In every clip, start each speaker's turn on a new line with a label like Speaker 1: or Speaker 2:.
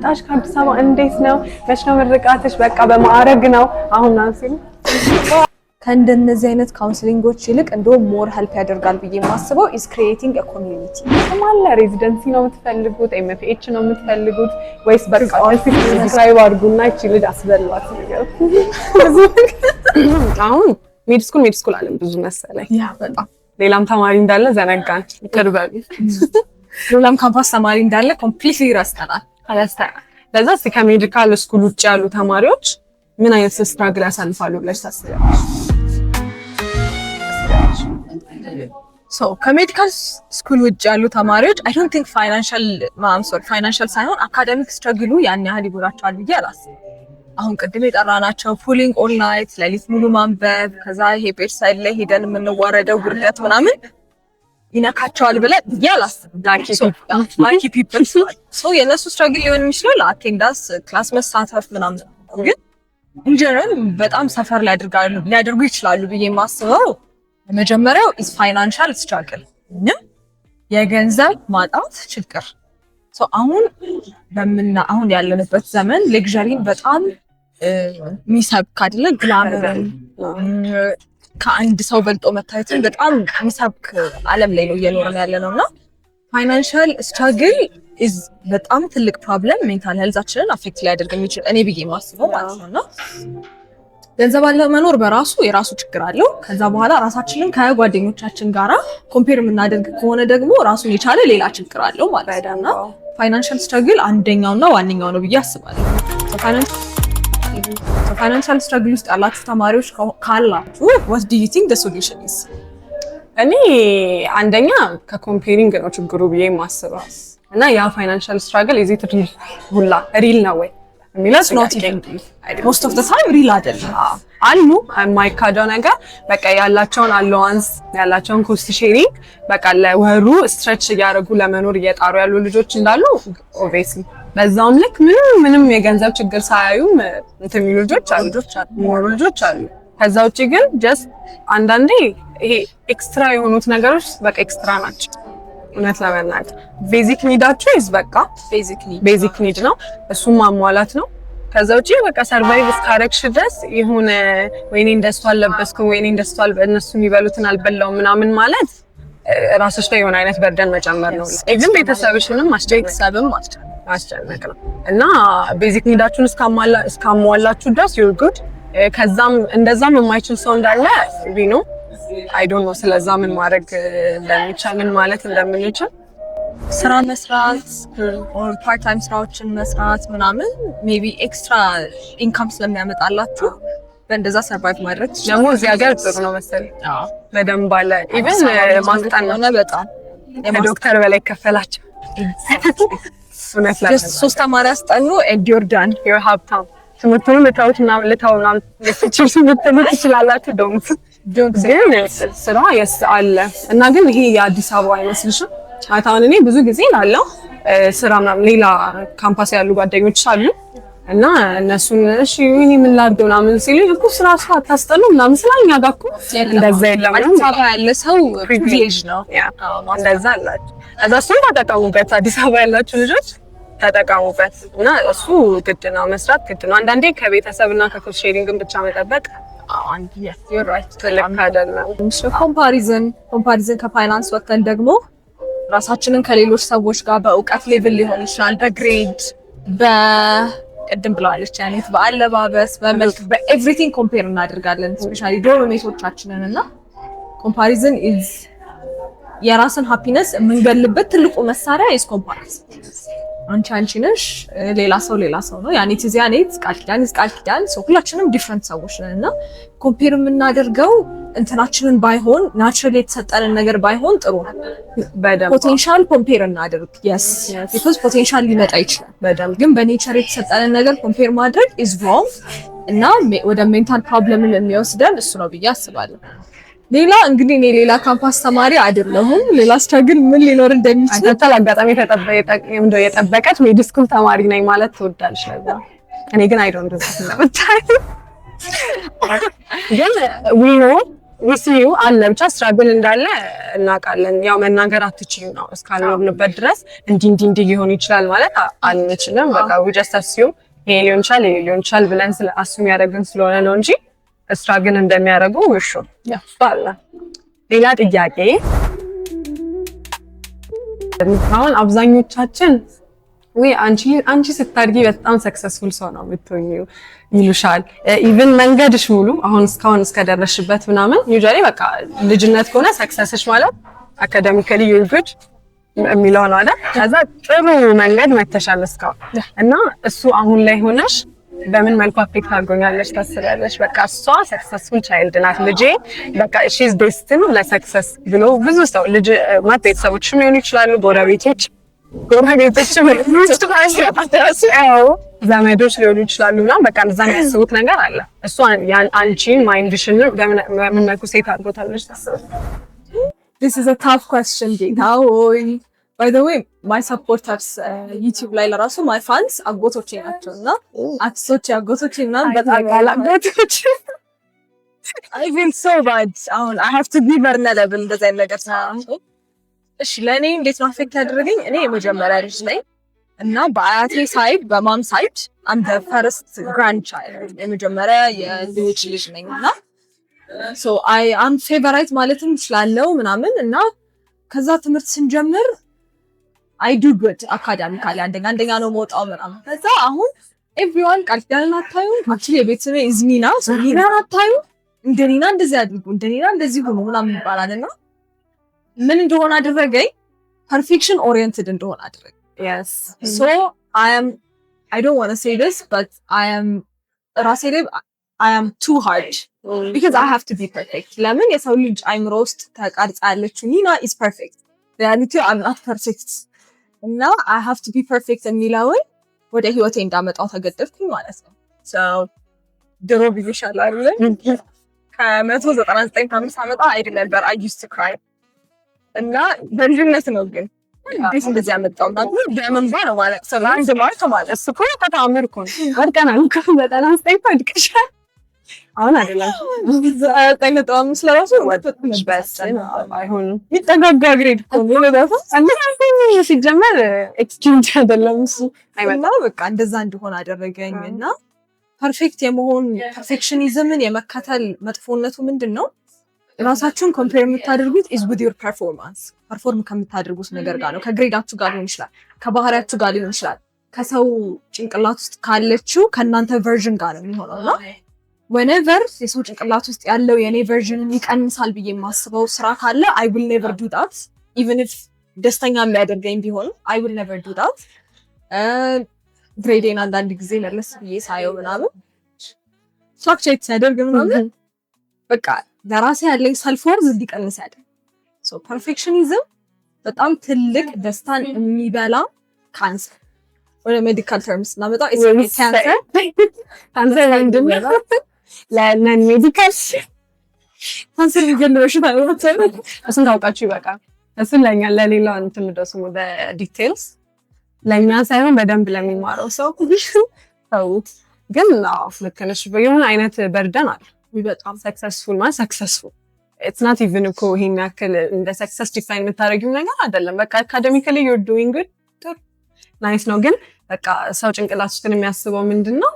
Speaker 1: መጣሽ ከአዲስ አበባ፣ እንዴት ነው፣ መች ነው ምርቃትሽ? በቃ በማዕረግ ነው አሁን ምናምን ሲሉ
Speaker 2: ከእንደነዚህ አይነት counseling ኦች ይልቅ እንደውም more help ያደርጋል ብዬ የማስበው is creating community።
Speaker 1: ስማለ residency ነው የምትፈልጉት? MFH ነው የምትፈልጉት ወይስ በቃ subscribe አድርጉና ይቺ ልጅ አስበሏት ነገር? አሁን med school med school አለን ብዙ መሰለኝ።
Speaker 2: Yeah፣ በጣም።
Speaker 1: ሌላም ተማሪ እንዳለ ዘነጋን። ይቅር በሉ።
Speaker 2: ሌላም ካምፓስ ተማሪ እንዳለ completely ረስተናል።
Speaker 1: ረስተናል። ለዛ እስኪ ከ medical school ውጭ ያሉ ተማሪዎች ምን አይነት struggle ያሳልፋሉ ብለሽ ታስቢያለሽ?
Speaker 2: So ከ medical school ውጭ ያሉ ተማሪዎች I don't think financial sorry financial ሳይሆን academic struggle ኡ ያን ያህል ይጎዳቸዋል ብዬ አላስብም። አሁን ቅድም የጠራናቸው pulling all night፣ ሌሊት ሙሉ ማንበብ፣ ከዛ ይሄ bedside ላይ ሄደን የምንዋረደው ውርደት ምናምን ይነካቸዋል ብዬ አላስብም። Lucky people። So የእነሱ struggle ሊሆን የሚችለው ለ attendance፣ class መሳተፍ ምናምን ነው። ግን in general በጣም suffer ሊያደርጉ ይችላሉ ብዬ የማስበው የመጀመሪያው is financial struggle፣ ምንም የገንዘብ ማጣት ችግር። So አሁን በምና አሁን ያለንበት ዘመን luxury ን በጣም የሚሰብክ አይደለ? Glamour ን፣ ከአንድ ሰው በልጦ መታየትን በጣም የሚሰብክ ዓለም ላይ ነው እየኖርን ያለ ነው። እና financial struggle is በጣም ትልቅ problem፣ mental health ኣችንን affect ሊያደርግ የሚችል እኔ ብዬ የማስበው ማለት ነው። እና ገንዘብ አለመኖር በራሱ የራሱ ችግር አለው። ከዛ በኋላ ራሳችንን ከጓደኞቻችን ጋራ compare የምናደርግ ከሆነ ደግሞ ራሱን የቻለ ሌላ ችግር አለው ማለት ነው። እና financial struggle አንደኛውና ዋነኛው ነው ብዬ አስባለሁ። Financial struggle ውስጥ ያላችሁ ተማሪዎች ካላችሁ what do you think the solution is?
Speaker 1: እኔ አንደኛ ከ comparing ነው ችግሩ ብዬ የማስበው። እና ያ financial struggle is it real ሁላ real ነው ወይ የሚለው
Speaker 2: Not
Speaker 1: ጥያቄ።
Speaker 2: even most of the time real አይደለም።
Speaker 1: አሉ፣ የማይካደው ነገር በቃ ያላቸውን allowance፣ ያላቸውን cost sharing በቃ ለወሩ stretch እያደረጉ ለመኖር እየጣሩ ያሉ ልጆች እንዳሉ obviously፣ በዛውም ልክ ምንም ምንም የገንዘብ ችግር ሳያዩም እንትን የሚሉ ልጆች አሉ፣ የሚኖሩ ልጆች አሉ። ከዛ ውጭ ግን just አንዳንዴ ይሄ extra የሆኑት ነገሮች በቃ extra ናቸው። እውነት ለመናገር basic need ኣቸው is በቃ
Speaker 2: basic need።
Speaker 1: Basic need ነው፣ እሱም ማሟላት ነው። ከዛ ውጭ በቃ survive እስካረግሽ ድረስ የሆነ ወይኔ እንደሱ አልለበስኩም፣ ወይኔ እንደሱ እነሱ የሚበሉትን አልበላውም ምናምን ማለት ራስሽ ላይ የሆነ አይነት burden መጨመር ነው። Even ቤተሰብሽንም ማስጨነቅ
Speaker 2: ቤተሰብም ማስጨነቅ።
Speaker 1: ማስጨነቅ ነው። እና basic need ኣችሁን እስካሟላችሁ ድረስ you're good። ከዛም እንደዛም የማይችል ሰው እንዳለ we know። I don't know ስለዛ ምን ማድረግ እንደሚቻል፣ ምን ማለት እንደምንችል።
Speaker 2: ስራ መስራት or part time ስራዎችን መስራት ምናምን maybe extra income ስለሚያመጣላችሁ በእንደዛ survive ማድረግ ትችላላችሁ።
Speaker 1: ደግሞ እዚህ ሀገር ጥሩ ነው መሰለኝ፣ በደንብ አለ። Even ማስጠናት
Speaker 2: ሆነ በጣም
Speaker 1: ከዶክተር በላይ ይከፈላቸው እውነት
Speaker 2: Just ሶስት ተማሪ አስጠኑ and you're done።
Speaker 1: You're ሀብታም። ትምህርቱንም ልታዩት ምናምን ልታው ምናምን ልትችሉ ትችላላችሁ። Don't ግን ስራ yes አለ። እና ግን ይሄ የአዲስ አበባ አይመስልሽም? ማለት አሁን እኔ ብዙ ጊዜ ላለው ስራ ምናምን ሌላ ካምፓስ ያሉ ጓደኞች አሉ። እና እነሱን እሺ እኔ ምን ላድርግ ምናምን ሲሉ እኮ ስራ ስራ አታስጠሉ ምናምን ስላ እኛ ጋር እኮ እንደዛ የለም።
Speaker 2: አዲስ አበባ ያለ ሰው privilege ነው።
Speaker 1: Yeah፣ እንደዛ አላችሁ። እዛ እሱን ተጠቀሙበት። አዲስ አበባ ያላችሁ ልጆች ተጠቀሙበት። እና እሱ ግድ ነው፣ መስራት ግድ ነው። አንዳንዴ ከቤተሰብ እና ከ cost sharing ን ብቻ መጠበቅ ልክ አይደለም።
Speaker 2: Comparison ከ finance ወጥተን ደግሞ ራሳችንን ከሌሎች ሰዎች ጋር በእውቀት level ሊሆን ይችላል፣ በ grade፣ በቅድም ብለዋለች ያኔት፣ በአለባበስ፣ በመልክ፣ በ everything compare እናደርጋለን። Especially dorm mate ኦቻችንን። እና comparison is የራስን happiness የምንገልበት ትልቁ መሳሪያ is comparison። አንቺ አንቺ ነሽ፣ ሌላ ሰው ሌላ ሰው ነው። ያኔት is ያኔት፣ ቃል ኪዳን is ቃል ኪዳን። ሰው ሁላችንም different ሰዎች ነን። እና compare የምናደርገው እንትናችንን ባይሆን፣ naturally የተሰጠንን ነገር ባይሆን ጥሩ ነው።
Speaker 1: በደንብ።
Speaker 2: Potential compare እናድርግ። Yes, because potential ሊመጣ ይችላል። ግን በ nature የተሰጠንን ነገር compare ማድረግ is wrong እና ወደ mental problem ን የሚወስደን እሱ ነው ብዬ አስባለሁ። ሌላ እንግዲህ እኔ ሌላ ካምፓስ ተማሪ አይደለሁም። ሌላ struggle ምን ሊኖር እንደሚችል
Speaker 1: አንተ አጋጣሚ እንደው የጠበቀች med school ተማሪ ነኝ ማለት ትወዳለሽ። ለዛ እኔ ግን I don't do that። ግን we know We see አለ፣ ብቻ struggle እንዳለ እናውቃለን። ያው መናገር አትችይም ነው፣ እስካልኖርንበት ድረስ እንዲህ እንዲህ እንዲህ ሊሆን ይችላል ማለት አንችልም። በቃ we just assume ይሄ ሊሆን ይችላል፣ ይሄ ሊሆን ይችላል ብለን ስለ assume ያደረግን ስለሆነ ነው እንጂ struggle እንደሚያደርጉ ውሹ እሱ አለ። ሌላ ጥያቄ፣ አሁን አብዛኞቻችን ወይ አንቺ ስታድጊ በጣም successful ሰው ነው የምትሆኚው ይሉሻል። Even መንገድሽ ሙሉ አሁን እስካሁን እስከደረስሽበት ምናምን usually በቃ ልጅነት ከሆነ success ሽ ማለት academically you're good የሚለው ነው አይደል? ከዛ ጥሩ መንገድ መተሻል እስካሁን እና እሱ አሁን ላይ ሆነሽ በምን መልኩ affect አድርጎኛለች ታስቢያለሽ? በቃ እሷ successful child ናት ልጄ፣ በቃ she's destined ለ success ብሎ ብዙ ሰው፣ ልጅ ማለት ቤተሰቦችም ሊሆኑ ይችላሉ፣ ጎረቤቶችም፣ ዘመዶች ሊሆኑ ይችላሉ እና በቃ እንደዛ የሚያስቡት ነገር አለ። እሱ አንቺን mind ሽን በምን መልኩ set አድርጎታል ብለሽ ታስቢያለሽ?
Speaker 2: This is a tough question ጌታ ሆይ። By the way, my supporters YouTube ላይ ለራሱ my fans አጎቶቼ ናቸው እና አክስቶቼ፣ አጎቶቼ ምናምን በጣም
Speaker 1: አጎቶች።
Speaker 2: I feel so bad። አሁን I have to be vulnerable እንደዚህ አይነት ነገር ሳያቸው። እሺ፣ ለእኔ እንዴት ነው affect ያደረገኝ? እኔ የመጀመሪያ ልጅ ነኝ እና በአያቴ side፣ በ mom side I'm the first grandchild፣ የመጀመሪያ የልጅ ልጅ ነኝ እና so I am favorite ማለትም እችላለሁ ምናምን። እና ከዛ ትምህርት ስንጀምር I do good academically፣ አንደኛ አንደኛ ነው መውጣው ምናምን። ከዛ አሁን everyone ቃል ኪዳንን አታዩ፣ actually የቤት ስሜ is ኒና፣ ኒናን አታዩ፣ እንደ ኒና እንደዚህ አድርጉ፣ እንደ ኒና እንደዚህ ሁኑ ምናምን ይባላል። እና ምን እንደሆነ አደረገኝ? Perfection oriented እንደሆነ አደረገኝ። So I am, I don't wanna say this, but I am ራሴ ላይ I am too hard because I have to be perfect። ለምን? የሰው ልጅ አይምሮ ውስጥ ተቀርጻ ያለችው ኒና is perfect፣ reality I'm not perfect እና I have to be perfect የሚለውን ወደ ህይወቴ እንዳመጣው ተገደድኩኝ ማለት ነው። ድሮ ብዬሻለሁ አይደለ? ከ199 ከአምስት አመጣ I remember I used to cry እና በልጅነት ነው፣ ግን እንዴት እንደዚህ ያመጣው በምንባ ነው ማለት ሰው አንድ mark ማለት
Speaker 1: እሱ እኮ ተአምር እኮ ነው። ወድቀናል እኮ፣ 99 ወድቀሻል። አሁን አይደለም።
Speaker 2: 9.5 ለራሱ
Speaker 1: አይሆንም።
Speaker 2: የሚጠጋጋ grade እኮ ነው።
Speaker 1: ሲጀመር exchange አይደለም እሱ።
Speaker 2: እና በቃ እንደዛ እንደሆነ አደረገኝ። እና perfect የመሆን perfectionism ን የመከተል መጥፎነቱ ምንድን ነው? ራሳችሁን compare የምታደርጉት is with your performance፣ perform ከምታደርጉት ነገር ጋር ነው። ከ grade ኣችሁ ጋር ሊሆን ይችላል፣ ከባህሪያችሁ ጋር ሊሆን ይችላል፣ ከሰው ጭንቅላት ውስጥ ካለችው ከእናንተ version ጋር ነው የሚሆነው። እና whenever የሰው ጭንቅላት ውስጥ ያለው የኔ version ን ይቀንሳል ብዬ የማስበው ስራ ካለ I will never do that፣ even if ደስተኛ የሚያደርገኝ ቢሆንም I will never do that። Grade ኤን አንዳንድ ጊዜ መለስ ብዬ ሳየው ምናምን fluctuate ሲያደርግ ምናምን በቃ ለራሴ ያለኝ self worth እንዲቀንስ ያደርግ። Perfectionism በጣም ትልቅ ደስታን የሚበላ ካንሰር፣ ወደ medical terms ስናመጣው ካንሰር።
Speaker 1: ካንሰር ምንድን ነው? ለ non medical
Speaker 2: ካንሰር የሚገል በሽታ ነው።
Speaker 1: እሱን ታውቃችሁ ይበቃል። እሱን ለእኛ ለሌላው እንትን ደስሙ details ለእኛ ሳይሆን በደንብ ለሚማረው ሰው ተዉት። ግን አዎ ልክ ነሽ። የሆነ አይነት burden አለ።
Speaker 2: በጣም።
Speaker 1: Successful ማለት successful it's not even እኮ ይሄን ያክል እንደ success define የምታደርጊው ነገር አይደለም። በቃ academically you're doing good፣ nice ነው። ግን በቃ ሰው ጭንቅላት ውስጥ የሚያስበው ምንድን ነው?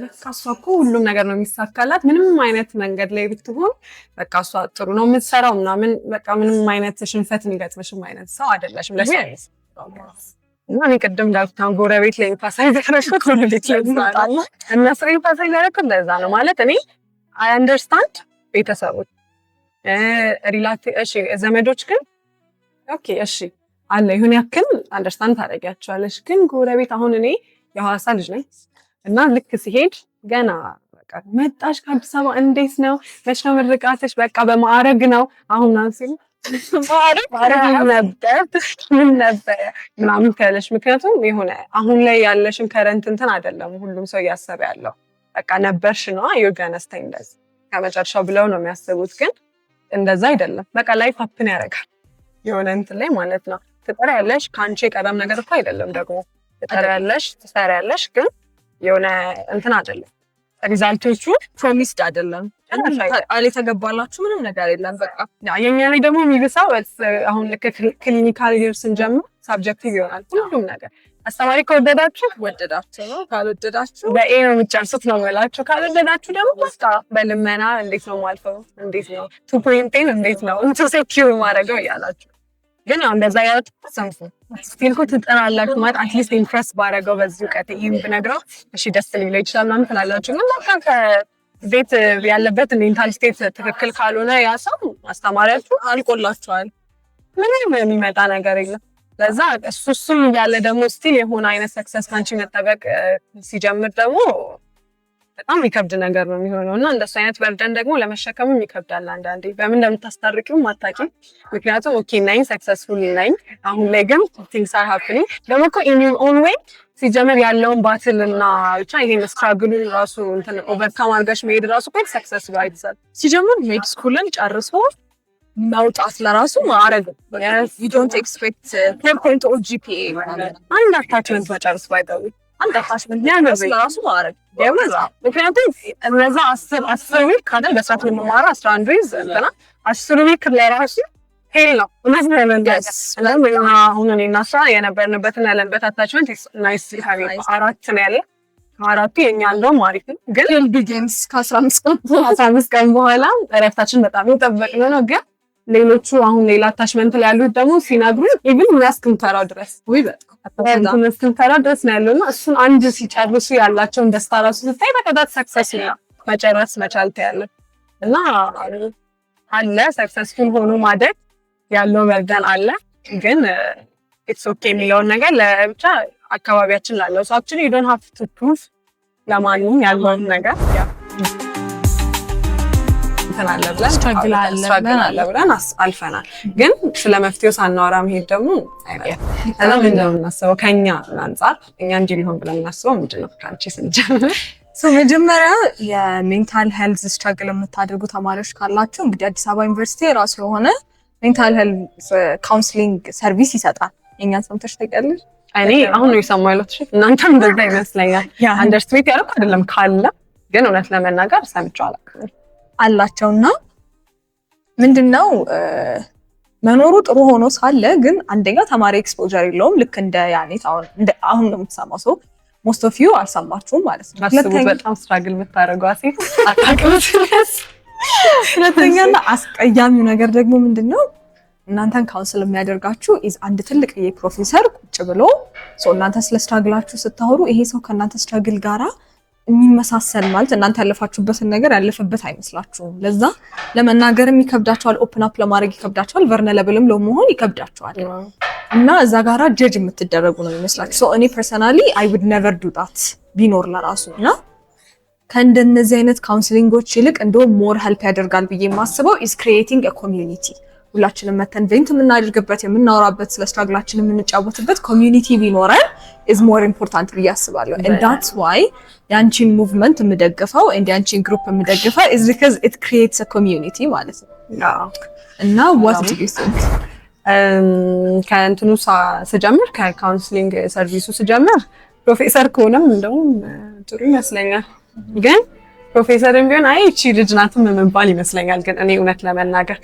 Speaker 1: በቃ እሷ እኮ ሁሉም ነገር ነው የሚሳካላት፣ ምንም አይነት መንገድ ላይ ብትሆን በቃ እሷ ጥሩ ነው የምትሰራው ምናምን፣ በቃ ምንም አይነት ሽንፈት የሚገጥምሽም አይነት ሰው አይደለሽም ለሰው። እና እኔ ቅድም እንዳልኩት አሁን ጎረቤት ላይ emphasize ያደረኩት፣ ጎረቤት ላይ እነሱ emphasize ያደረኩት ለዛ ነው። ማለት እኔ I understand ቤተሰቦች፣ እሺ ዘመዶች ግን okay እሺ አለ ይሁን ያክል understand ታደርጊያቸዋለሽ። ግን ጎረቤት፣ አሁን እኔ የሐዋሳ ልጅ ነኝ እና ልክ ሲሄድ ገና በቃ መጣሽ ከአዲስ አበባ፣ እንዴት ነው፣ መች ነው ምርቃትሽ? በቃ በማዕረግ ነው አሁን ምናምን ሲሉ ማዕረግ ነበር ምን ነበር ምናምን ትያለሽ። ምክንያቱም የሆነ አሁን ላይ ያለሽን current እንትን አይደለም ሁሉም ሰው እያሰበ ያለው፣ በቃ ነበርሽ ነዋ፣ you're gonna stay እንደዚህ ከመጨረሻው ብለው ነው የሚያስቡት። ግን እንደዛ አይደለም። በቃ life happen ያደርጋል የሆነ እንትን ላይ ማለት ነው። ትጠሪያለሽ፣ ከአንቺ የቀረም ነገር እኮ አይደለም ደግሞ፣ ትጠሪያለሽ፣ ትሰሪያለሽ፣ ግን የሆነ እንትን አይደለም። Result ኦቹ
Speaker 2: Promised አይደለም፣ ቃል የተገባላችሁ ምንም ነገር የለም። በቃ
Speaker 1: የኛ ላይ ደግሞ የሚብሳው አሁን ልክ clinical year ስንጀምር subjective ይሆናል ሁሉም ነገር። አስተማሪ ከወደዳችሁ
Speaker 2: ወደዳችሁ ነው፣ ካልወደዳችሁ
Speaker 1: በ A ነው የምትጨርሱት ነው የምላችሁ። ካልወደዳችሁ ደግሞ በቃ በልመና እንዴት ነው ማልፈው፣ እንዴት ነው 2.10 እንዴት ነው እንትን secure ማድረገው እያላችሁ፣ ግን ያው እንደዛ ያላችሁ ሰምሱ still እኮ ትጥራላችሁ። ማለት at least impress ባረገው በዚህ እውቀት ይህም ብነግረው እሺ ደስ ሊለው ይችላል ምናምን ትላላችሁ። ግን በቃ ከቤት ያለበት mental state ትክክል ካልሆነ ያ ሰው አስተማሪያችሁ
Speaker 2: አልቆላችኋል።
Speaker 1: ምንም የሚመጣ ነገር የለም። ለዛ እሱም ያለ ደግሞ still የሆነ አይነት success ካንቺ መጠበቅ ሲጀምር ደግሞ በጣም የሚከብድ ነገር ነው የሚሆነው። እና እንደሱ አይነት burden ደግሞ ለመሸከምም ይከብዳል። አንዳንዴ በምን እንደምታስታርቂውም አታውቂም። ምክንያቱም okay ነኝ፣ successful ነኝ አሁን ላይ፣ ግን things are happening ደግሞ እኮ in your own way ሲጀመር ያለውን battle እና ብቻ ይሄን struggle ኡን ራሱ እንትን overcome አድርገሽ መሄድ ራሱ እኮ success ጋር ይትሳል።
Speaker 2: ሲጀምር med school ን ጨርሶ መውጣት ለራሱ ማዕረግ፣ you don't expect 4.0 GPA።
Speaker 1: አንድ attachment መጨረስ ባይጠሩ
Speaker 2: አንድ attachment ለራሱ ማዕረግ።
Speaker 1: ምክንያቱም እነዛ 10 week አይደል በስርዓት የምማረው፣ 11 week እንትና 10 week ለራሱ hell ነው እውነት ለመናገር። አሁን እኔ እና እሷ የነበርንበትና ያለንበት attachment nice፣ አራት ነው ያለ። ከአራቱ የኛ እንደውም አሪፍ ነው፣ ግን
Speaker 2: Hell begins ከ15 ቀን
Speaker 1: 15 ቀን በኋላ እረፍታችን በጣም የጠበቅን ነው። ግን ሌሎቹ አሁን ሌላ attachment ላይ ያሉት ደግሞ ሲነግሩ even እኛ እስክንፈራው ድረስ
Speaker 2: ውይ በጣም
Speaker 1: እስክንፈራው ድረስ ነው ያለው። እና እሱን አንድ ሲጨርሱ ያላቸውን ደስታ ራሱ ስታይ በቃ that success ነው መጨረስ መቻል ትያለሽ። እና አለ successful ሆኖ ማደግ ያለው burden አለ፣ ግን it's okay የሚለውን ነገር ለብቻ አካባቢያችን ላለው ሰው actually you don't have to prove ለማንም ያለውን ነገር እንትን አለ ብለን
Speaker 2: Struggle አለ
Speaker 1: struggle
Speaker 2: ብለን
Speaker 1: አለ ብለን አልፈናል። ግን ስለ መፍትሄው ሳናወራ መሄድ ደግሞ አይበቃም። ከዛ ምንድን ነው የምናስበው ከኛ አንጻር እኛ እንዲህ ሊሆን ብለን የምናስበው ምንድን ነው? ከአንቺ ስንጀምር።
Speaker 2: So መጀመሪያ የ mental health struggle የምታደርጉ ተማሪዎች ካላችሁ እንግዲህ አዲስ አበባ ዩኒቨርሲቲ የራሱ የሆነ mental health counseling service ይሰጣል። የእኛን ሰምተሽ ታውቂያለሽ?
Speaker 1: እኔ አሁን ነው የሰማሁት። እሺ እናንተም እንደዛ ይመስለኛል። Underestimate ያደረኩ አይደለም፣ ካለ ግን እውነት ለመናገር ሰምቼው አላውቅም።
Speaker 2: አላቸውና ምንድነው መኖሩ ጥሩ ሆኖ ሳለ ግን አንደኛ ተማሪ exposure የለውም። ልክ እንደ ያኔት አሁን ነው የምትሰማው ሰው፣ most of you አልሰማችሁም ማለት ነው።
Speaker 1: አስቡት፣ በጣም struggle የምታደርገዋ ሴት አታውቅም ስለስ
Speaker 2: ሁለተኛና አስቀያሚው ነገር ደግሞ ምንድነው፣ እናንተን counsel የሚያደርጋችሁ is አንድ ትልቅ ፕሮፌሰር ቁጭ ብሎ እናንተ ስለ struggle ኣችሁ ስታወሩ ይሄ ሰው ከእናንተ struggle ጋራ የሚመሳሰል፣ ማለት እናንተ ያለፋችሁበትን ነገር ያለፈበት አይመስላችሁም። ለዛ ለመናገርም ይከብዳችኋል፣ open up ለማድረግ ይከብዳችኋል፣ vulnerable ም ለመሆን ይከብዳችኋል። እና እዛ ጋራ judge የምትደረጉ ነው የሚመስላችሁ። So እኔ personally I would never do that ቢኖር ለራሱ። እና ከእንደነዚህ አይነት counseling ኦች ይልቅ እንደውም more help ያደርጋል ብዬ የማስበው is creating community። ሁላችንም መተን vent የምናደርግበት፣ የምናወራበት፣ ስለ struggle ኣችን የምንጫወትበት community ቢኖረን is more important ብዬ አስባለሁ። And that's why ያንቺን movement የምደግፈው and ያንቺን group የምደግፈው is because it creates a community ማለት ነው። እና what do you think?
Speaker 1: ከእንትኑ ስጀምር፣ ከ counseling service ኡ ስጀምር፣ ፕሮፌሰር ከሆነም እንደውም ጥሩ ይመስለኛል። ግን ፕሮፌሰርም ቢሆን አይ እቺ ልጅ ናትም የምባል ይመስለኛል። ግን እኔ እውነት ለመናገር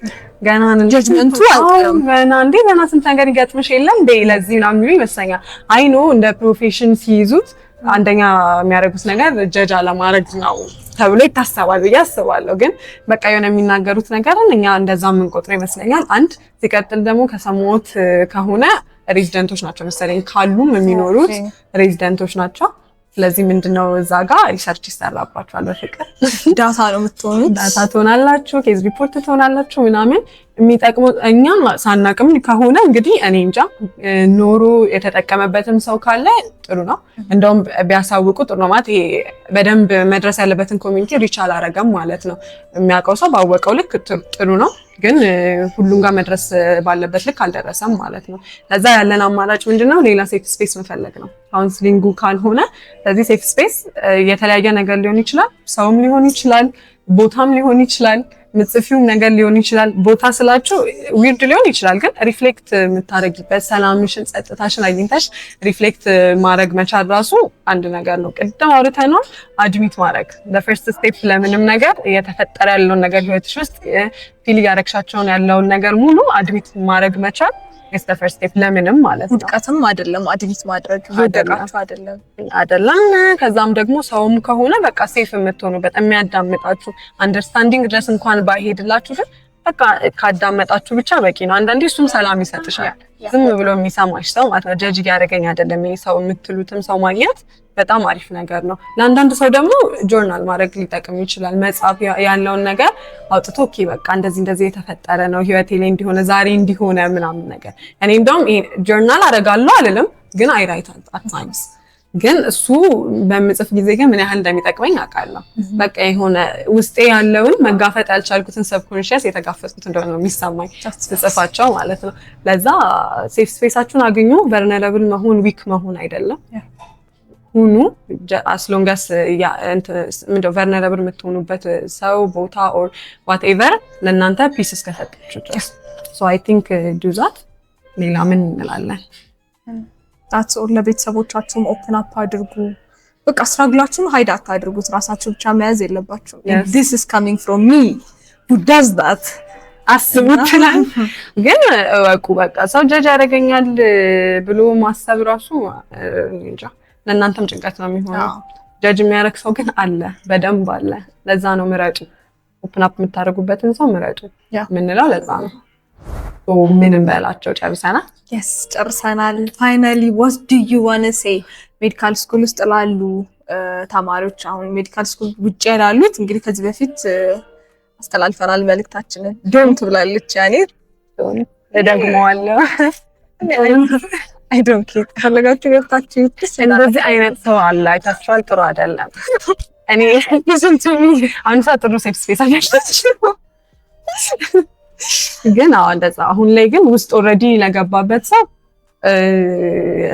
Speaker 1: ገና ነን።
Speaker 2: Judgment ኡ አይቀርም።
Speaker 1: ገና እንዴ ገና ስንት ነገር ይገጥምሽ የለም እንዴ ለዚህ ምናምን የሚሉ ይመስለኛል። I know እንደ profession ሲይዙት አንደኛ የሚያደርጉት ነገር judge አለማድረግ ነው ተብሎ ይታሰባል ብዬ አስባለሁ። ግን በቃ የሆነ የሚናገሩት ነገርን እኛ እንደዛ የምንቆጥረው ይመስለኛል። አንድ ሲቀጥል ደግሞ ከሰሞት ከሆነ resident ኦች ናቸው መሰለኝ፣ ካሉም የሚኖሩት resident ኦች ናቸው። ስለዚህ ምንድነው እዛ ጋር research ይሰራባቸዋል በፍቅር።
Speaker 2: Data ነው የምትሆኑት።
Speaker 1: Data ትሆናላችሁ፣ case report ትሆናላችሁ ምናምን። የሚጠቅሙ እኛም ሳናቅም ከሆነ እንግዲህ እኔ እንጃ፣ ኖሮ የተጠቀመበትም ሰው ካለ ጥሩ ነው። እንደውም ቢያሳውቁ ጥሩ ነው። ማለት ይሄ በደንብ መድረስ ያለበትን community reach አላረገም ማለት ነው። የሚያውቀው ሰው ባወቀው ልክ ጥሩ ነው፣ ግን ሁሉም ጋር መድረስ ባለበት ልክ አልደረሰም ማለት ነው። ለዛ ያለን አማራጭ ምንድነው? ሌላ safe space መፈለግ ነው። Counseling ኡ ካልሆነ ስለዚህ safe space የተለያየ ነገር ሊሆን ይችላል፣ ሰውም ሊሆን ይችላል። ቦታም ሊሆን ይችላል፣ ምጽፊውም ነገር ሊሆን ይችላል። ቦታ ስላችሁ weird ሊሆን ይችላል፣ ግን reflect የምታደርጊበት ሰላምሽን፣ ጸጥታሽን አግኝተሽ reflect ማድረግ መቻል ራሱ አንድ ነገር ነው። ቅድም አውርተነው admit ማድረግ first step ለምንም ነገር፣ እየተፈጠረ ያለውን ነገር፣ ህይወትሽ ውስጥ feel እያረግሻቸውን ያለውን ነገር ሙሉ admit ማድረግ መቻል is the first step ለምንም ማለት ነው።
Speaker 2: ውድቀትም አይደለም admit ማድረግ፣ ወደቃችሁ አይደለም።
Speaker 1: አይደለም። ከዛም ደግሞ ሰውም ከሆነ በቃ safe የምትሆኑበት፣ የሚያዳምጣችሁ፣ understanding ድረስ እንኳን ባይሄድላችሁ ግን በቃ ካዳመጣችሁ ብቻ በቂ ነው። አንዳንዴ እሱም ሰላም ይሰጥሻል። ዝም ብሎ የሚሰማሽ ሰው ማለት ነው። Judge እያደረገኝ አይደለም ይሄ ሰው የምትሉትም ሰው ማግኘት በጣም አሪፍ ነገር ነው። ለአንዳንድ ሰው ደግሞ ጆርናል ማድረግ ሊጠቅም ይችላል። መጻፍ፣ ያለውን ነገር አውጥቶ okay በቃ እንደዚህ እንደዚህ የተፈጠረ ነው ህይወቴ ላይ፣ እንዲሆነ ዛሬ እንዲሆነ ምናምን ነገር። እኔ እንደውም ጆርናል አደርጋለሁ አልልም፣ ግን I write at times። ግን እሱ በምጽፍ ጊዜ ግን ምን ያህል እንደሚጠቅመኝ አውቃለሁ። በቃ የሆነ ውስጤ ያለውን መጋፈጥ ያልቻልኩትን subconscious የተጋፈጥኩት እንደሆነ ነው የሚሰማኝ ስጽፋቸው ማለት ነው። ለዛ safe space ኣችሁን አግኙ። Vulnerable መሆን weak መሆን አይደለም። ሁኑ as long as ምንድነው vulnerable የምትሆኑበት ሰው፣ ቦታ or whatever ለእናንተ peace እስከሰጣችሁ ድረስ። So I think do that። ሌላ ምን እንላለን?
Speaker 2: That's all። ለቤተሰቦቻችሁም open up አድርጉ። በቃ struggle ኣችሁን hide አታድርጉት። ራሳችሁ ብቻ መያዝ የለባችሁም። This is coming from me who does that።
Speaker 1: አስቡት ይችላል፣ ግን እወቁ። በቃ ሰው judge ያደርገኛል ብሎ ማሰብ ራሱ እንጃ ለእናንተም ጭንቀት ነው የሚሆነው። Judge የሚያደርግ ሰው ግን አለ፣ በደንብ አለ። ለዛ ነው ምረጡ፣ open up የምታደርጉበትን ሰው ምረጡ የምንለው ለዛ ነው። ምን እንበላቸው፣ ጨርሰናል?
Speaker 2: Yes፣ ጨርሰናል። Finally, what do you wanna say medical school ውስጥ ላሉ ተማሪዎች? አሁን medical school ውጭ ላሉት እንግዲህ ከዚህ በፊት አስተላልፈናል መልእክታችንን። Don't ብላለች ያኔ።
Speaker 1: እደግመዋለሁ።
Speaker 2: I don't care፣ ከፈለጋችሁ ገብታችሁ።
Speaker 1: እንደዚህ አይነት ሰው አለ፣ አይታችኋል? ጥሩ አይደለም። እኔ አሁን ሰዓት ጥሩ safe space አለች፣ ግን አዎ እንደዛ። አሁን ላይ ግን ውስጥ already ለገባበት ሰው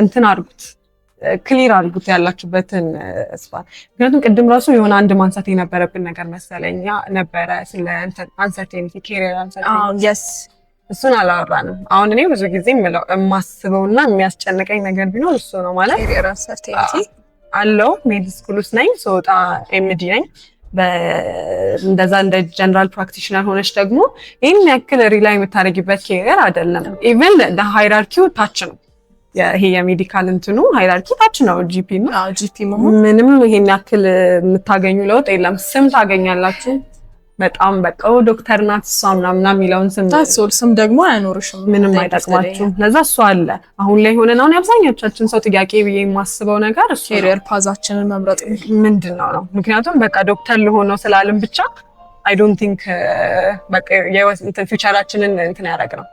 Speaker 1: እንትን አድርጉት፣ clear አድርጉት ያላችሁበትን spot። ምክንያቱም ቅድም ራሱ የሆነ አንድ ማንሳት የነበረብን ነገር መሰለኝ ነበረ ስለ uncertainty፣ career uncertainty። እሱን አላወራንም። አሁን እኔ ብዙ ጊዜ የማስበውና የሚያስጨንቀኝ ነገር ቢኖር እሱ ነው። ማለት
Speaker 2: Career uncertainty።
Speaker 1: አለው med school ውስጥ ነኝ፣ ስወጣ MD ነኝ። እንደዛ እንደ general practitioner ሆነች ደግሞ ይህን ያክል rely የምታደርጊበት career አይደለም። Even hierarchy ው ታች ነው። ይሄ የ medical እንትኑ hierarchy ታች ነው። GP ነው።
Speaker 2: GP መሆን
Speaker 1: ምንም ይሄን ያክል የምታገኙ ለውጥ የለም። ስም ታገኛላችሁ። በጣም በቃ ዶክተር ናት እሷ ምናምን የሚለውን ስም።
Speaker 2: That's all። ስም ደግሞ አያኖርሽም።
Speaker 1: ምንም አይጠቅማችሁም። ለዛ እሱ አለ። አሁን ላይ ሆነን አሁን የአብዛኞቻችን ሰው ጥያቄ ብዬ የማስበው ነገር እሱ ነው።
Speaker 2: Career path ኣችንን መምረጥ
Speaker 1: ምንድን ነው ነው። ምክንያቱም በቃ ዶክተር ልሆን ነው ስላልን ብቻ I don't think በቃ future ኣችንን እንትን ያደረግ ነው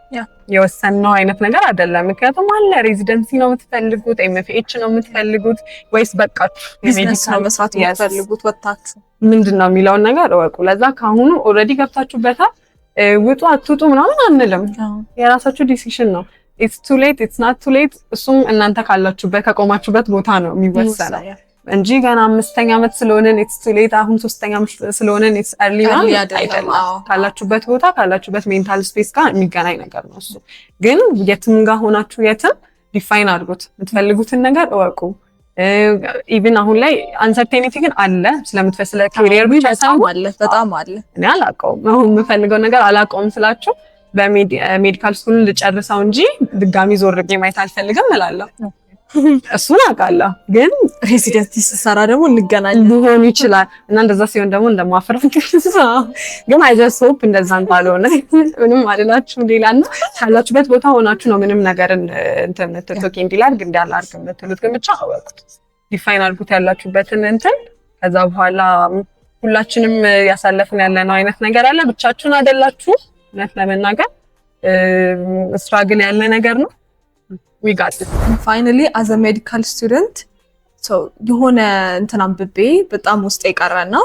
Speaker 1: የወሰንነው አይነት ነገር አይደለም። ምክንያቱም አለ residency ነው የምትፈልጉት፣ MFH ነው የምትፈልጉት ወይስ በቃችሁ
Speaker 2: ቢዝነስ ነው መስራት የምትፈልጉት ወጥታችሁ?
Speaker 1: ምንድን ነው የሚለውን ነገር እወቁ። ለዛ ከአሁኑ already ገብታችሁበታል፣ ውጡ አትውጡ ምናምን አንልም። የራሳችሁ decision ነው። It's too late, it's not too late። እሱም እናንተ ካላችሁበት ከቆማችሁበት ቦታ ነው የሚወሰነው እንጂ ገና አምስተኛ ዓመት ስለሆነን it's too late፣ አሁን ሶስተኛ ዓመት ስለሆነን it's early ምናምን አይደለም። ካላችሁበት ቦታ፣ ካላችሁበት mental space ጋር የሚገናኝ ነገር ነው እሱ። ግን የትም ጋር ሆናችሁ የትም define አድርጉት፣ የምትፈልጉትን ነገር እወቁ። Even አሁን ላይ uncertainty ግን አለ ስለ career ብቻ ሳይሆን።
Speaker 2: አለ፣ በጣም አለ።
Speaker 1: እኔ አላውቀውም። አሁን የምፈልገው ነገር አላውቀውም ስላችሁ በ medical school ልጨርሰው እንጂ ድጋሚ ዞር ማየት አልፈልግም እላለሁ። እሱን አውቃለሁ፣ ግን
Speaker 2: Residency ስሰራ ደግሞ እንገናኝ
Speaker 1: ሊሆን ይችላል እና እንደዛ ሲሆን ደግሞ እንደማፍር ግን I just hope እንደዛ እንዳልሆነ። ምንም አልላችሁም። ሌላ እና ካላችሁበት ቦታ ሆናችሁ ነው ምንም ነገርን እንትን የምትሉት፣ okay እንዲህ ላድርግ እንዲህ አላድርግ የምትሉት። ግን ብቻ አወቁት፣ define አድርጉት ያላችሁበትን እንትን። ከዛ በኋላ ሁላችንም ያሳለፍን ያለነው አይነት ነገር አለ። ብቻችሁን አይደላችሁ። እውነት ለመናገር struggle ያለ ነገር ነው። We got this.
Speaker 2: Finally, as a medical student የሆነ እንትን አንብቤ በጣም ውስጥ የቀረና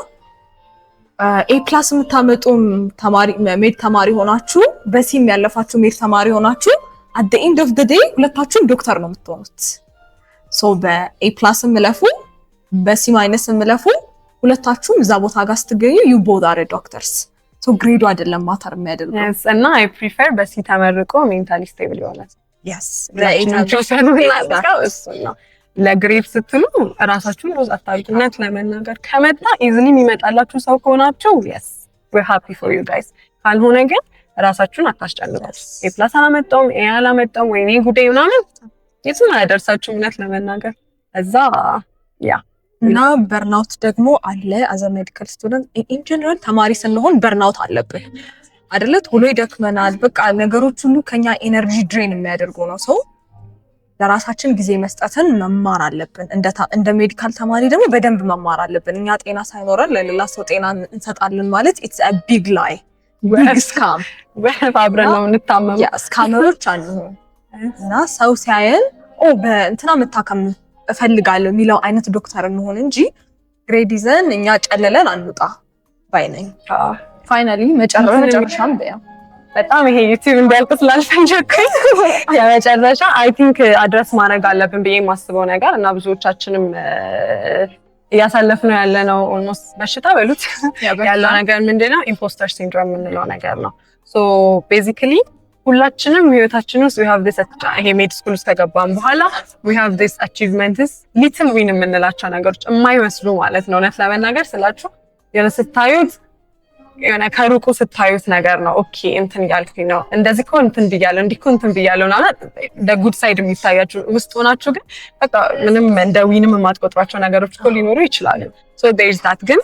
Speaker 2: A plus የምታመጡም ተማሪ med ተማሪ ሆናችሁ፣ በ C ም ያለፋችሁ med ተማሪ ሆናችሁ፣ at the end of the day ሁለታችሁም ዶክተር ነው የምትሆኑት። So በ A plus እለፉ፣ በ C minus እለፉ። ሁለታችሁም እዛ ቦታ ጋር ስትገኙ you both are doctors, so grade ኡ አይደለም matter የሚያደርገው።
Speaker 1: Yes፣ እና I prefer በ C ተመርቆ mentally stable የሆነ እሱን ነው። ለ grade ስትሉ እራሳችሁን lose አታርጉ። እውነት ለመናገር ከመጣ easily የሚመጣላችሁ ሰው ከሆናችሁ yes, we're happy for you guys። ካልሆነ ግን እራሳችሁን አታስጨንቁ። A plus አላመጣውም፣ A አላመጣውም፣ ወይኔ ጉዴ ምናምን የትም አያደርሳችሁም እውነት ለመናገር እዛ yeah።
Speaker 2: እና burnout ደግሞ አለ። As a medical student, in general ተማሪ ስንሆን burnout አለብን አይደለ? ቶሎ ይደክመናል። በቃ ነገሮች ሁሉ ከኛ energy drain የሚያደርጉ ነው። So ለራሳችን ጊዜ መስጠትን መማር አለብን። እንደ medical ተማሪ ደግሞ በደንብ መማር አለብን። እኛ ጤና ሳይኖረን ለሌላ ሰው ጤና እንሰጣለን ማለት it's a big lie, big scam።
Speaker 1: አብረን ነው የምንታመመው።
Speaker 2: Scammer ኦች አንሁን እና ሰው ሲያየን ኦ በእንትና መታከም እፈልጋለሁ የሚለው አይነት ዶክተር እንሆን እንጂ grade ይዘን እኛ ጨለለን አንውጣ ባይ ነኝ። Finally መጨረሻም በያ
Speaker 1: በጣም ይሄ YouTube እንዲያልቅ ስላልፈለኩኝ የመጨረሻ I think address ማድረግ አለብን ብዬ የማስበው ነገር እና ብዙዎቻችንም እያሳለፍነው ያለነው almost በሽታ በሉት ያለው ነገር ምንድነው? Imposter syndrome የምንለው ነገር ነው። So basically ሁላችንም ህይወታችን ውስጥ we have this፣ ይሄ med school ውስጥ ከገባን በኋላ we have this achievements, little win የምንላቸው ነገሮች የማይመስሉ ማለት ነው። እውነት ለመናገር ስላችሁ የሆነ ስታዩት የሆነ ከሩቁ ስታዩት ነገር ነው። Okay እንትን እያልኩኝ ነው፣ እንደዚህ እኮ እንትን ብያለሁ፣ እንዲህ እኮ እንትን ብያለሁ ምናምን እንደ good side የሚታያችሁ፣ ውስጥ ሆናችሁ ግን በቃ ምንም እንደ win ም የማትቆጥሯቸው ነገሮች እኮ ሊኖሩ ይችላሉ። So there's that፣ ግን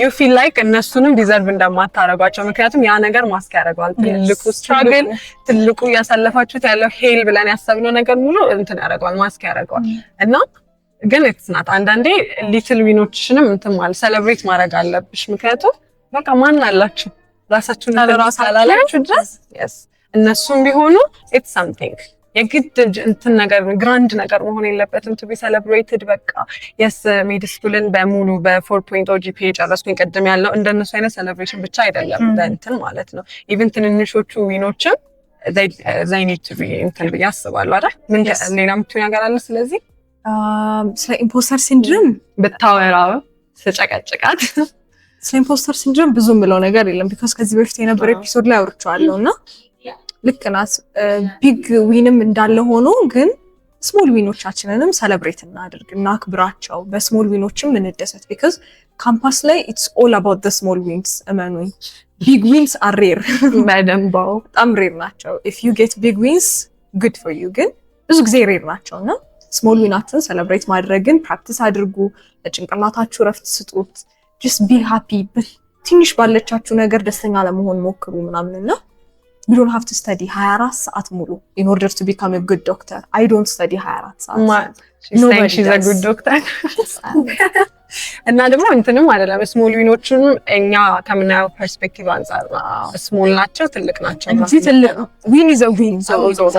Speaker 1: you feel like እነሱንም deserve እንደማታረጓቸው፣ ምክንያቱም ያ ነገር ማስክ ያደርገዋል። ትልቁ struggle፣ ትልቁ እያሳለፋችሁት ያለው hell ብለን ያሰብነው ነገር ሙሉ እንትን ያደርገዋል፣ ማስክ ያደርገዋል። እና ግን it's not፣ አንዳንዴ little win ኦችንም እንትን ማለት celebrate ማድረግ አለብሽ። ምክንያቱም በቃ ማን አላችሁ ራሳችሁን ካላላችሁ ድረስ yes እነሱም ቢሆኑ it's something። የግድ እንትን ነገር grand ነገር መሆን የለበትም to be celebrated። በቃ yes, med school ን በሙሉ በ 4.0 GPA ጨረስኩኝ ቅድም ያልነው እንደነሱ አይነት celebration ብቻ አይደለም በእንትን ማለት ነው። Even ትንንሾቹ win ኦችም they need to be እንትን ብዬ አስባለሁ አይደል? ምን ሌላ የምትይው ነገር አለ? ስለዚህ
Speaker 2: ስለ imposter syndrome
Speaker 1: ብታወራ ስጨቀጭቃት።
Speaker 2: ስለ imposter syndrome ብዙ የምለው ነገር የለም because ከዚህ በፊት የነበረ episode ላይ አውርቼዋለሁ እና ልክ ናት። Big win ም እንዳለ ሆኖ ግን small win ኦቻችንንም celebrate እናድርግ፣ እናክብራቸው። በ small win ኦችም እንደሰት because campus ላይ it's all about the small wins። እመኑኝ፣ big wins are rare።
Speaker 1: በደንብ።
Speaker 2: በጣም rare ናቸው። If you get big wins, good for you፣ ግን ብዙ ጊዜ rare ናቸው እና small win ኣችሁን celebrate ማድረግን practice አድርጉ። ለጭንቅላታችሁ ረፍት ስጡት። Just be happy። ትንሽ ባለቻችሁ ነገር ደስተኛ ለመሆን ሞክሩ ምናምን እና you don't have to study 24 ሰዓት ሙሉ in order to become a good doctor. I don't study 24 ሰዓት።
Speaker 1: Nobody she's a good doctor። እና ደግሞ እንትንም አይደለም፣ small win ኦቹንም እኛ ከምናየው perspective አንጻር small ናቸው ትልቅ ናቸው
Speaker 2: እንጂ ትልቅ win is a win።
Speaker 1: ዞሮ ዞሮ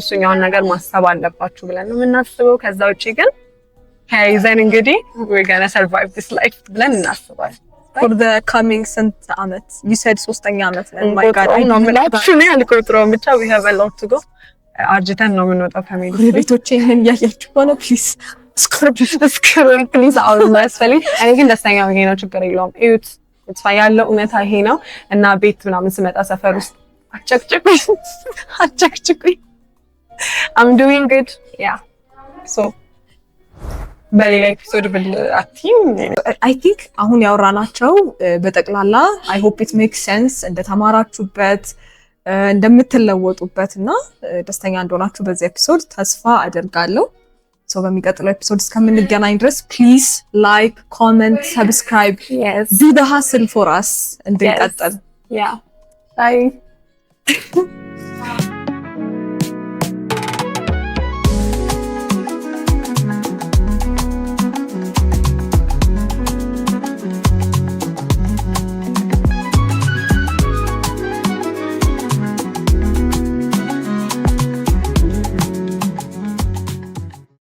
Speaker 1: እሱኛውን ነገር ማሰብ አለባችሁ ብለን ነው የምናስበው። ከዛ ውጭ ግን ተያይዘን እንግዲህ we're gonna survive this life ብለን እናስባለን።
Speaker 2: For the coming ስንት አመት? You said ሶስተኛ አመት ነን። My God.
Speaker 1: እንቆጥረውም ነው የምላችሁ፣ እኔ አልቆጥረውም። ብቻ we have a lot to go። አርጅተን ነው የምንወጣው ከ med።
Speaker 2: ጎረቤቶቼ ይህንን እያያችሁ ከሆነ please
Speaker 1: scroll please። አሁን የማያስፈልግ፣ እኔ ግን ደስተኛ ሆኜ ነው፣ ችግር የለውም። እዩት፣ ያለው እውነታ ይሄ ነው እና ቤት ምናምን ስመጣ ሰፈር ውስጥ አጨቅጭቁኝ፣ አጨቅጭቁኝ። I'm doing good, yeah. So በሌላ episode ብል አትይም?
Speaker 2: I think አሁን ያወራናቸው በጠቅላላ I hope it make sense፣ እንደተማራችሁበት፣ እንደምትለወጡበት እና ደስተኛ እንደሆናችሁ በዚህ episode ተስፋ አደርጋለሁ። So በሚቀጥለው episode እስከምንገናኝ ድረስ please like፣ comment፣ subscribe, do the hustle for us እንድንቀጥል።
Speaker 1: Yeah, bye.